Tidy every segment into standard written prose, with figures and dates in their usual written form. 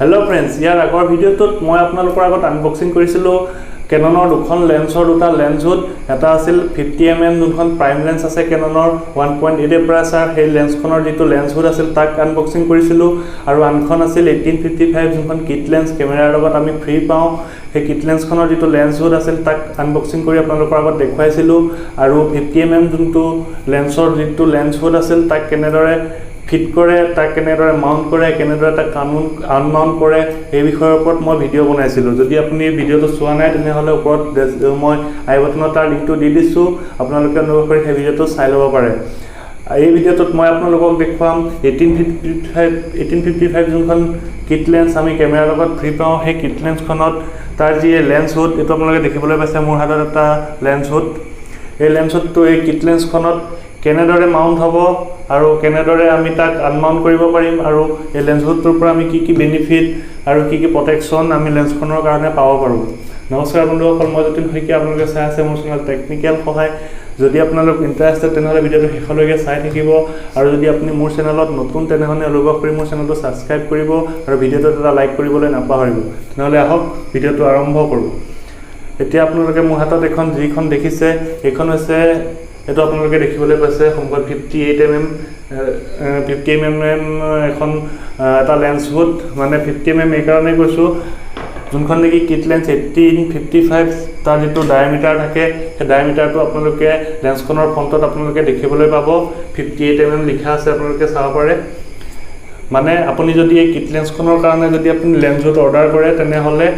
Hello' friends, ইয়াৰ আগৰ ভিডিঅ'টোত মই আপোনালোকৰ আগত আনবক্সিং কৰিছিলোঁ কেননৰ দুখন লেন্সৰ দুটা লেন্স হুড। এটা আছিল 50 এম এম যোনখন প্ৰাইম লেন্স আছে কেননৰ 1.8 এপাৰচাৰ, সেই লেন্সখনৰ যিটো লেন্স হুড আছিল তাক আনবক্সিং কৰিছিলোঁ। আৰু আনখন আছিল 18-55, যোনখন কিট লেন্স কেমেৰাৰ লগত আমি ফ্ৰী পাওঁ, সেই কিট লেন্সখনৰ যিটো লেন্স হুড আছিল তাক আনবক্সিং কৰি আপোনালোকৰ আগত দেখুৱাইছিলোঁ। আৰু 50 এম এম যোনটো লেন্সৰ যিটো লেন্স হুড আছিল তাক কেনেদৰে ফিট কৰে, তাক কেনেদৰে মাউণ্ট কৰে, কেনেদৰে তাক আনমাউণ্ট কৰে, এই বিষয়ৰ ওপৰত মই ভিডিঅ' বনাইছিলোঁ। যদি আপুনি ভিডিঅ'টো চোৱা নাই, তেনেহ'লে ওপৰত মই আই বটনত তাৰ লিংকটো দি দিছোঁ, আপোনালোকে অনুগ্ৰহ কৰি সেই ভিডিঅ'টো চাই ল'ব পাৰে। এই ভিডিঅ'টোত মই আপোনালোকক দেখুৱাম 18-55 যোনখন কিট লেন্স আমি কেমেৰাৰ লগত ফ্ৰী পাওঁ, সেই কিট লেন্সখনত তাৰ যি লেন্স হুড, এইটো আপোনালোকে দেখিবলৈ পাইছে মোৰ হাতত এটা লেন্স হুড। এই লেন্স হুডটো এই কিট লেন্সখনত কেনেদৰে মাউণ্ট হ'ব আৰু কেনেদৰে আমি তাক আনমাউণ্ট কৰিব পাৰিম আৰু এই লেন্স হুডটোৰ পৰা আমি কি কি বেনিফিট আৰু কি কি প্ৰটেকশ্যন আমি লেন্সখনৰ কাৰণে পাব পাৰোঁ। নমস্কাৰ বন্ধুসকল, মই যতীন শইকীয়া, আপোনালোকে চাই আছে মোৰ চেনেল টেকনিকেল সহায়। যদি আপোনালোক ইণ্টাৰেষ্টেড, তেনেহ'লে ভিডিঅ'টো শেষলৈকে চাই থাকিব। আৰু যদি আপুনি মোৰ চেনেলত নতুন, তেনেহ'লে অনুগ্ৰহ কৰি মোৰ চেনেলটো ছাবস্ক্ৰাইব কৰিব আৰু ভিডিঅ'টোত এটা লাইক কৰিবলৈ নাপাহৰিব। তেনেহ'লে আহক, ভিডিঅ'টো আৰম্ভ কৰোঁ। এতিয়া আপোনালোকে মোৰ হাতত এখন যিখন দেখিছে, এইখন হৈছে, এইটো আপোনালোকে দেখিবলৈ পাইছে সন্মুখত 58 mm, 50 mm এখন এটা লেন্স হুড। মানে 50 এম এম এইকাৰণেই কৈছোঁ, যোনখন নেকি কিট লেন্স 18-55, তাৰ যিটো ডায়মিটাৰ থাকে, সেই ডায়মিটাৰটো আপোনালোকে লেন্সখনৰ ফ্ৰণ্টত আপোনালোকে দেখিবলৈ পাব, 58 এম এম লিখা আছে, আপোনালোকে চাব পাৰে। মানে আপুনি যদি এই কিট লেন্সখনৰ কাৰণে যদি আপুনি লেন্স হুড অৰ্ডাৰ কৰে, তেনেহ'লে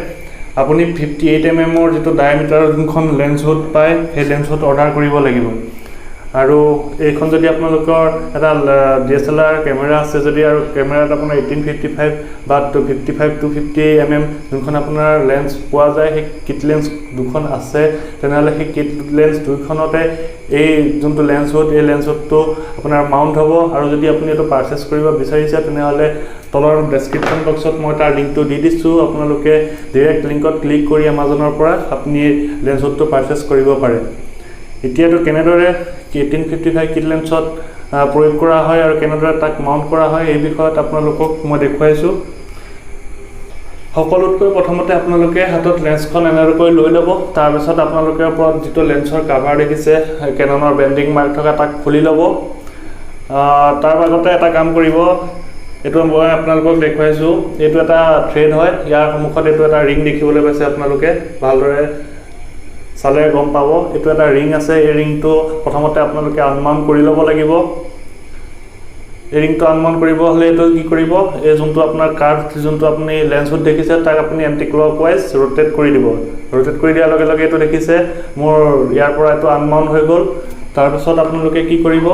আপুনি 58 এম এমৰ যিটো ডায়মিটাৰৰ যোনখন লেন্স হুড পায়, সেই লেন্স হুড অৰ্ডাৰ কৰিব লাগিব। আৰু এইখন যদি আপোনালোকৰ এটা ডিএছএলআৰ কেমেৰা আছে যদি আৰু কেমেৰাত আপোনাৰ 18-55 বা 55 টু 50 এম এম যোনখন আপোনাৰ লেন্স পোৱা যায়, সেই কিট লেন্স দুখন আছে, তেনেহ'লে সেই কিট লেন্স দুইখনতে এই যোনটো লেন্স হুড, এই লেন্স হুডটো আপোনাৰ মাউণ্ট হ'ব। আৰু যদি আপুনি এইটো পাৰচেছ কৰিব বিচাৰিছে, তেনেহ'লে তলৰ ডেছক্ৰিপশ্যন বক্সত মই তাৰ লিংকটো দি দিছোঁ। আপোনালোকে ডিৰেক্ট লিংকত ক্লিক কৰি এমাজনৰ পৰা আপুনি লেন্স হুডটো পাৰচেছ কৰিব পাৰে। এতিয়াতো কেনেদৰে 18-55 কিট লেন্সত প্ৰয়োগ কৰা হয় আৰু কেনেদৰে তাক মাউণ্ট কৰা হয়, এই বিষয়ত আপোনালোকক মই দেখুৱাইছোঁ। সকলোতকৈ প্ৰথমতে আপোনালোকে হাতত লেন্সখন এনেকৈ লৈ ল'ব। তাৰপিছত আপোনালোকে ওপৰত যিটো লেন্সৰ কাভাৰ দেখিছে, কেননৰ ব্ৰেণ্ডিং মাৰ্ক থকা, তাক খুলি ল'ব। তাৰ আগতে এটা কাম কৰিব। এইটো মই আপোনালোকক দেখুৱাইছোঁ, এইটো এটা থ্ৰেড হয়। ইয়াৰ সন্মুখত এইটো এটা ৰিং দেখিবলৈ পাইছে আপোনালোকে, ভালদৰে চালে গম পাব, এইটো এটা ৰিং আছে। এই ৰিংটো প্ৰথমতে আপোনালোকে আনমাউণ্ট কৰি ল'ব লাগিব। এই ৰিংটো আনমাউণ্ট কৰিব হ'লে এইটো কি কৰিব, এই যোনটো আপোনাৰ কাৰ্ভ, যোনটো আপুনি লেন্সত দেখিছে, তাক আপুনি এণ্টি ক্লক ৱাইজ ৰোটেট কৰি দিব। ৰোটেট কৰি দিয়াৰ লগে লগে এইটো দেখিছে, মোৰ ইয়াৰ পৰা এইটো আনমাউণ্ট হৈ গ'ল। তাৰপিছত আপোনালোকে কি কৰিব,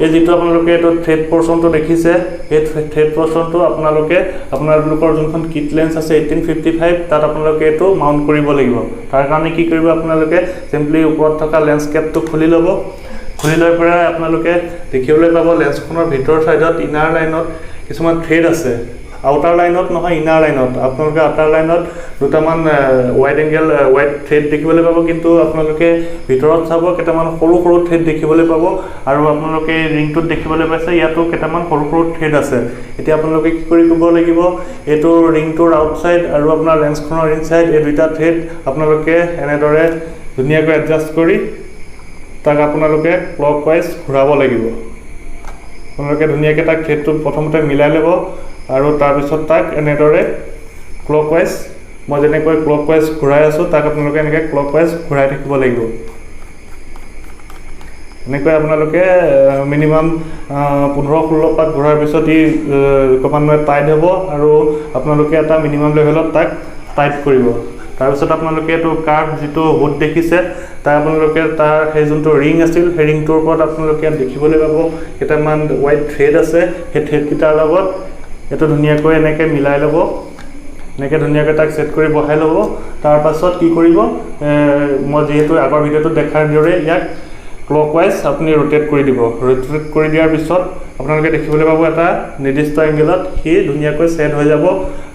এই যিটো আপোনালোকে এইটো থ্ৰেড পৰ্চনটো দেখিছে, এই থ্ৰেড পৰ্চনটো আপোনালোকে আপোনালোকৰ যোনখন কিট লেন্স আছে 18-55, তাত আপোনালোকে এইটো মাউণ্ট কৰিব লাগিব। তাৰ কাৰণে কি কৰিব, আপোনালোকে চিম্পলি ওপৰত থকা লেন্স কেপটো খুলি ল'ব। খুলি লৈ পেলাই আপোনালোকে দেখিবলৈ পাব লেন্সখনৰ ভিতৰৰ ছাইডত ইনাৰ লাইনত কিছুমান থ্ৰেড আছে। আউটাৰ লাইনত নহয়, ইনাৰ লাইনত। আপোনালোকে আউটাৰ লাইনত দুটামান ৱাইড এংগেল ৱাইড থ্ৰেড দেখিবলৈ পাব, কিন্তু আপোনালোকে ভিতৰত চাব, কেইটামান সৰু সৰু থ্ৰেড দেখিবলৈ পাব। আৰু আপোনালোকে এই ৰিংটোত দেখিবলৈ পাইছে, ইয়াতো কেইটামান সৰু সৰু থ্ৰেড আছে। এতিয়া আপোনালোকে কি কৰিব লাগিব, এইটো ৰিংটোৰ আউটছাইড আৰু আপোনাৰ লেন্সখনৰ ইনচাইড, এই দুইটা থ্ৰেড আপোনালোকে এনেদৰে ধুনীয়াকৈ এডজাষ্ট কৰি তাক আপোনালোকে ক্লক ৱাইজ ঘূৰাব লাগিব। আপোনালোকে ধুনীয়াকৈ তাক থ্ৰেডটো প্ৰথমতে মিলাই ল'ব আৰু তাৰপিছত তাক এনেদৰে ক্লক ৱাইজ, মই যেনেকৈ ক্লক ৱাইজ ঘূৰাই আছোঁ, তাক আপোনালোকে এনেকৈ ক্লক ৱাইজ ঘূৰাই থাকিব লাগিব। এনেকৈ আপোনালোকে মিনিমাম 15-16 পাক ঘূৰাৰ পিছত ই ক্ৰমান্বয়ে টাইট হ'ব আৰু আপোনালোকে এটা মিনিমাম লেভেলত তাক টাইট কৰিব। তাৰপিছত আপোনালোকে এইটো কাৰ্ভ যিটো হুড দেখিছে, তাৰ আপোনালোকে তাৰ সেই যোনটো ৰিং আছিল, সেই ৰিংটোৰ ওপৰত আপোনালোকে ইয়াত দেখিবলৈ পাব কেইটামান হোৱাইট থ্ৰেড আছে। সেই থ্ৰেডকেইটাৰ লগত এইটো ধুনীয়াকৈ এনেকৈ মিলাই ল'ব, এনেকৈ ধুনীয়াকৈ তাক ছেট কৰি বহাই ল'ব। তাৰপাছত কি কৰিব, মই যিহেতু আগৰ ভিডিঅ'টোত দেখাৰ দৰে ইয়াক ক্লকৱাইজ আপুনি ৰোটেট কৰি দিব। ৰোটেট কৰি দিয়াৰ পিছত আপোনালোকে দেখিবলৈ পাব এটা নিৰ্দিষ্ট এংগেলত সি ধুনীয়াকৈ ছেট হৈ যাব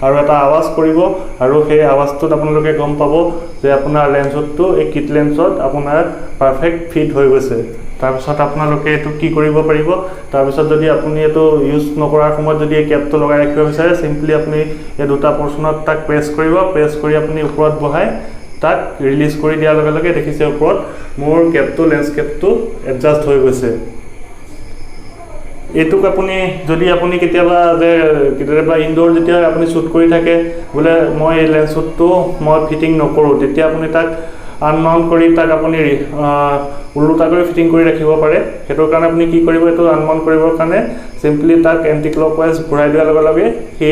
আৰু এটা আৱাজ কৰিব, আৰু সেই আৱাজটোত আপোনালোকে গম পাব যে আপোনাৰ লেন্স হুডটো এই কিট লেন্সত আপোনাৰ পাৰফেক্ট ফিট হৈ গৈছে। তাৰপিছত আপোনালোকে এইটো কি কৰিব পাৰিব, তাৰপিছত যদি আপুনি এইটো ইউজ নকৰাৰ সময়ত যদি এই কেপটো লগাই ৰাখিব বিচাৰে, চিম্পলি আপুনি এই দুটা পৰ্চনত তাক প্ৰেছ কৰিব। প্ৰেছ কৰি আপুনি ওপৰত বহাই তাক ৰিলিজ কৰি দিয়াৰ লগে লগে দেখিছে ওপৰত মোৰ কেপটো, লেন্স কেপটো এডজাষ্ট হৈ গৈছে। এইটোক আপুনি যদি আপুনি কেতিয়াবা যে কেতিয়াবা ইনড'ৰ যেতিয়া আপুনি শ্বুট কৰি থাকে, বোলে মই এই লেন্স হুডটো মই ফিটিং নকৰোঁ, তেতিয়া আপুনি তাক আনমাউণ্ট কৰি তাক আপুনি ওলোটাকৈ ফিটিং কৰি ৰাখিব পাৰে। সেইটোৰ কাৰণে আপুনি কি কৰিব, এইটো আনমাউণ্ট কৰিবৰ কাৰণে চিম্পলি তাক এণ্টি ক্লকৱাইজ ঘূৰাই দিয়াৰ লগে লগে সি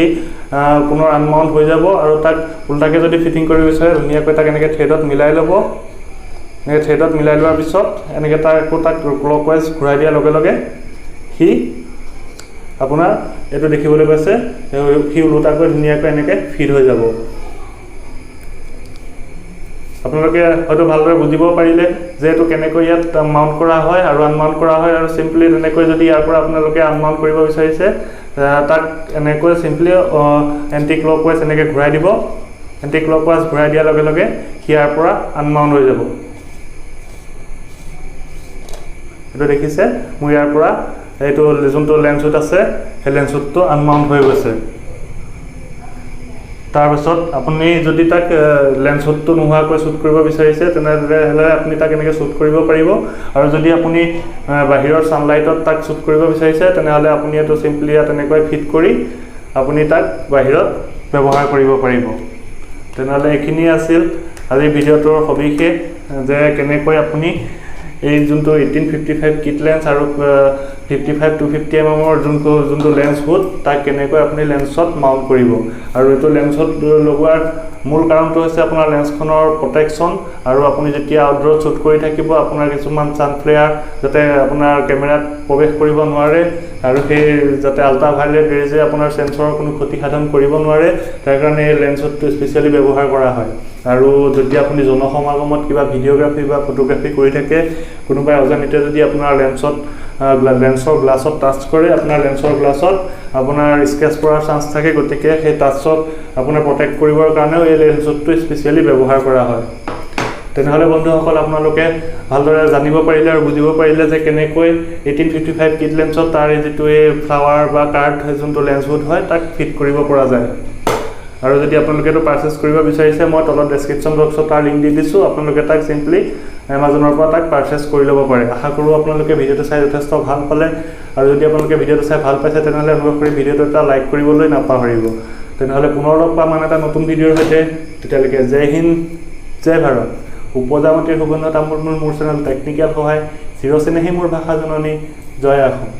পুনৰ আনমাউণ্ট হৈ যাব। আৰু তাক ওলোটাকৈ যদি ফিটিং কৰিব বিচাৰে, ধুনীয়াকৈ তাক এনেকৈ থ্ৰেডত মিলাই ল'ব। এনেকৈ থ্ৰেডত মিলাই লোৱাৰ পিছত এনেকৈ তাক আকৌ তাক ক্লকৱাইজ ঘূৰাই দিয়াৰ লগে লগে সি আপোনাৰ এইটো দেখিবলৈ পাইছে, সি ওলোটাকৈ ধুনীয়াকৈ এনেকৈ ফিট হৈ যাব। আপোনালোকে হয়তো ভালদৰে বুজিব পাৰিলে যে এইটো কেনেকৈ ইয়াত মাউণ্ট কৰা হয় আৰু আনমাউণ্ট কৰা হয়। আৰু চিম্পলি তেনেকৈ যদি ইয়াৰ পৰা আপোনালোকে আনমাউণ্ট কৰিব বিচাৰিছে, তাক এনেকৈ চিম্পলি এণ্টি ক্লকৱাইজ এনেকৈ ঘূৰাই দিব। এণ্টি ক্লকৱাইজ ঘূৰাই দিয়াৰ লগে লগে সি ইয়াৰ পৰা আনমাউণ্ট হৈ যাব। এইটো দেখিছে, মোৰ ইয়াৰ পৰা এইটো যোনটো লেন্স হুড আছে, সেই লেন্স হুডটো আনমাউণ্ট হৈ গৈছে। তাৰপাছত আপুনি যদি তাক লেন্স হুডটো নোহোৱাকৈ শ্বুট কৰিব বিচাৰিছে, তেনেহ'লে আপুনি তাক এনেকৈ শ্বুট কৰিব পাৰিব। আৰু যদি আপুনি বাহিৰৰ ছানলাইটত তাক শ্বুট কৰিব বিচাৰিছে, তেনেহ'লে আপুনি এইটো চিম্পলি ইয়াত এনেকৈ ফিট কৰি আপুনি তাক বাহিৰত ব্যৱহাৰ কৰিব পাৰিব। তেনেহ'লে এইখিনিয়ে আছিল আজিৰ ভিডিঅ'টোৰ সবিশেষ যে কেনেকৈ আপুনি এই যোনটো 18-55 কিট লেন্স আৰু 55-250 mm-ৰ যোনটো লেন্স হুড, তাক কেনেকৈ আপুনি লেন্সত মাউণ্ট কৰিব। আৰু এইটো লেন্সত লগোৱাৰ মূল কাৰণটো হৈছে আপোনাৰ লেন্সখনৰ প্ৰটেকশ্যন, আৰু আপুনি যেতিয়া আউটড'ৰত শ্বুট কৰি থাকিব, আপোনাৰ কিছুমান ছানফ্লেয়াৰ যাতে আপোনাৰ কেমেৰাত প্ৰৱেশ কৰিব নোৱাৰে আৰু সেই যাতে আল্ট্ৰা ভায়লেট ৰেজে আপোনাৰ চেঞ্চৰৰ কোনো ক্ষতি সাধন কৰিব নোৱাৰে, তাৰ কাৰণে এই লেন্স হুডটো স্পেচিয়েলি ব্যৱহাৰ কৰা হয়। আৰু যদি আপুনি জনসমাগমত কিবা ভিডিঅ'গ্ৰাফী বা ফটোগ্ৰাফী কৰি থাকে, কোনোবাই অজানিতে যদি আপোনাৰ লেন্সৰ গ্লাছত টাচ কৰে, আপোনাৰ লেন্সৰ গ্লাছত আপোনাৰ স্ক্ৰেচ পৰাৰ চান্স থাকে। গতিকে সেই টাচক আপোনাৰ প্ৰটেক্ট কৰিবৰ কাৰণেও এই লেন্স হুডটো স্পেচিয়েলি ব্যৱহাৰ কৰা হয়। তেনেহ'লে বন্ধুসকল, আপোনালোকে ভালদৰে জানিব পাৰিলে আৰু বুজিব পাৰিলে যে কেনেকৈ 18-55 কিট লেন্সত তাৰ এই যিটো এই ফ্লাৱাৰ বা কাৰ্ড যোনটো লেন্স হুড হয়, তাক ফিট কৰিব পৰা যায়। আৰু যদি আপোনালোকে এইটো পাৰ্চেছ কৰিব বিচাৰিছে, মই তলত ডেছক্ৰিপশ্যন বক্সত তাৰ লিংক দি দিছোঁ। আপোনালোকে তাক চিম্পলি এমাজনৰ পৰা তাক পাৰ্চেছ কৰি ল'ব পাৰে। আশা কৰোঁ আপোনালোকে ভিডিঅ'টো চাই যথেষ্ট ভাল পালে। আৰু যদি আপোনালোকে ভিডিঅ'টো চাই ভাল পাইছে, তেনেহ'লে অনুগ্ৰহ কৰি ভিডিঅ'টো এটা লাইক কৰিবলৈ নাপাহৰিব। তেনেহ'লে পুনৰ লগ পাম আন এটা নতুন ভিডিঅ'ৰ সৈতে। তেতিয়ালৈকে জয় হিন্দ, জয় ভাৰত। উপজা মাটিৰ সুগন্ধ তামোল মোৰ চেনেল টেকনিকেল সহায়, চিৰচেনেহী মোৰ ভাষা জননী। জয় অসম।